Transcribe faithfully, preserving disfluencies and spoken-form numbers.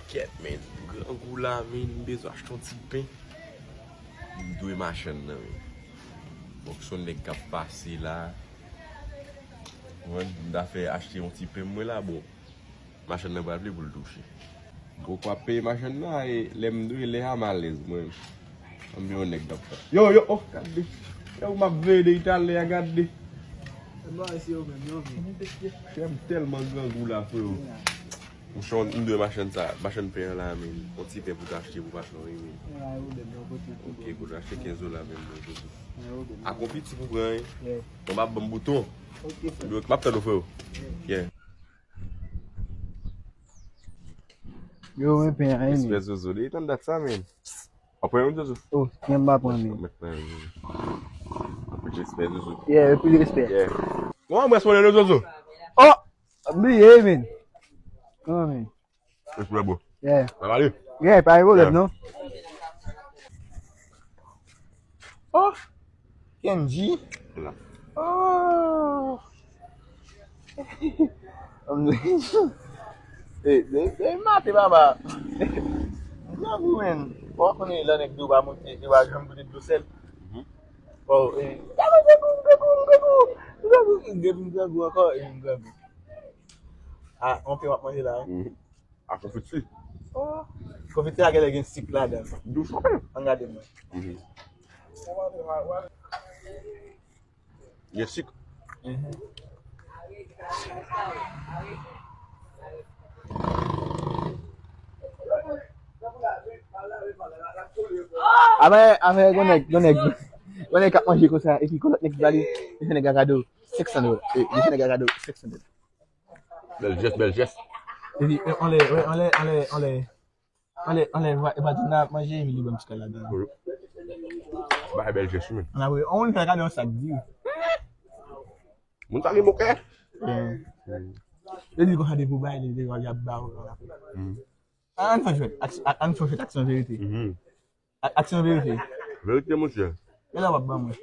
Kèt, men, grangou la, men, m bezwen achte yon ti pen. M dwe machann nan, men. Bon, se yon nèg k ap pase la. Mwen, m ta fè achte yon ti pen mwen la, bon. Machann nan pral vle pou l touche. Gwo kwa peye machann nan, e lè m dwe, lè a m alèz, mwen. Ann yon nèg k ap fè. Yo, yo, oh, gade. Yo, m ap veye de Italyen, gade. Chè m tèlman grangou la, freo. Mouchon, m dwe machann sa, machann pen an la, men. Yon ti pen pou t achte pou patnè w, wi, men. Ok, pou t achte kenz dola, men, men, men. A konfiti pou pran, wi. Bon, m ap ban m bouton. M ap tann ou, freo. Yeah. Yo, men pen an, men. Respè Zozo. Depi tann dat sa, men. W ap pran yon, Zozo? Oh, kè m pa pran, men. Anpil respè, Zozo. Yeah, anpil respè. Yeah. Bon, mwen, respè, Zozo. Oh! Bliye, men. Kòman, men? Respè, bro. Yeah. Sa va ale? Yeah, pa gen pwoblèm, non. Oh! Kendji. La. Oh! E, de, de maten, papa. Grangou, men. Ou konnen lè nèg di w pa monte, li pa janm pote dlo sèl. Mhm. Bon, e, grangou, grangou, grangou, grangou, grangou, grangou ankò, e, grangou. A, yon pen w ap manje la, wi. Mhm. A konfiti. Oh. Konfiti a genlè gen sik ladan. Dous anpil. Ann gade mwen. Mhm. Gen sik. Mhm. Avè, avè, gon nèg, gon nèg, gon nèg k ap manje konsa, epi gon lòt nèg ki pale, li fè nèg la kado senk san dola. E, li fè nèg la kado senk san dola. Bèl jès, bèl jès. Epi, e, anlè, wè, anlè, anlè, anlè. Anlè, anlè, e pa tou nan ap manje, epi li ban m ti kal ladan. Wi. Bay bèl jès, wi, men. Ann ap, on moun fè kado yon sak di. Moun sa gen bon kè. Yo di konsa depi w bay, li, li, y ap ba w, y ap. Mm. Ann fè jwèt, ak-, ann fè jwèt aksyon verite. Mhm. A-, aksyon verite. Verite, monchè. Kilè w ap ban mwen?